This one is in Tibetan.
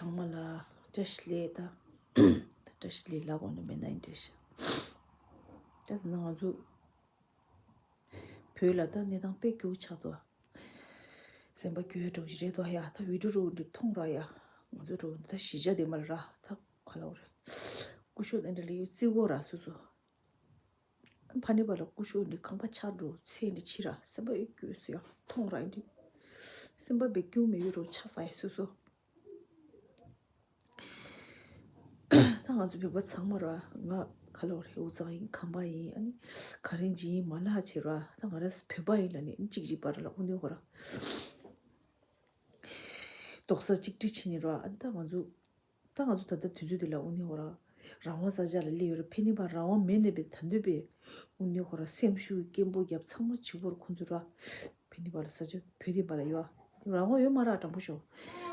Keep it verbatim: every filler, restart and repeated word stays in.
ཚང་མ་ལ་བཀྲ་ཤིས་བདེ་ལེགས། ད་བཀྲ་ཤིས་བདེ་ལེགས་ལབ་དགོས་ནི་མེད་ན་ཡིན་འདྲ་ཤག་ད་ད་ང་ཚོ་བོད་ལ་ད་གནས་སྟངས་དཔེ་སྐྱིད་པོ་ཆགས་འདུག་སེམས་པ་སྐྱོ་བའི་འདྲ་བོ་ཞིག་རེད་འདུག་ཡ། ད་བི་ཌིའོ་འདྲ་བོ་འདི་མཐོང་ར་ཡ། ང་ཚོ་འདྲ་བོ་འདི་ད་གཞིས་ཆགས་དེ་མ་ར་ད་ག་ལབ་དགོས་རེད། སྐུ་ཞབས་དེ་འདྲ་ལ་ཡོད་བརྩི་དགོས་ར་སོ་སོ། ཕ་ནི་པ་ལ་སྐུ་ཞབས་འདི་ཁང་པ་ཆགས་འགྲོ་ཚེ་འདི་ཕྱི་ར་སེམས་པ་ཡོད་སྐྱོ་སོ་ཡ། མཐོང་ར་འདི་སེམས་པ་བེ་སྐྱོ་མེད་ཡོད་རོ་ཆགས་ས་ཡ་སོ་སོ། ད་ང་ཚོ་བོད་པ་ཚང་མ་ར་ང་ག་ལོ་རེ་འུ་ཚང་ཡིན་ཁམས་པ་ཡིན། ཨ་ནི་ག་རེ་ཡིན་མ་ལ་བྱེད་ར། ད་ང་ར་བོད་པ་ཡིན་ལ་ནི་གཅིག་གཅིག་པ་ར་ལ་འུ་ནི་ཧོ་ར་རྡོག་རྩ་གཅིག་སྒྲིལ་བྱེད་ནི་ར། ཨ་ནི་ད་ང་ཚོ་ད་ང་ཚོ་ད་ལྟ་དུས་ཚོད་འདི་ལ་འུ་ནི་ཧོ་ར་རང་དབང་ས་ཆ་ལ་སླེབས་ཡོད་ར། ཕན་ནི་པ་རང་དབང་མེད་ནས་པའི་ད་འདོད་པའི་འུ་ནི་ཧོ་ར་སེམས་ཤུགས་སྐྱེན་པོ་རྒྱབ་ཚང་མ་བྱེད་པོ་ར་ཁོང་ཚོ་ར། ཕན་ནི་པ་ལ་ས་ཆ་བོད་དི་པ་ལ་ཡོད་རང་དབང་ཡོད་མ་ར་དྲང་པོ་ཤོག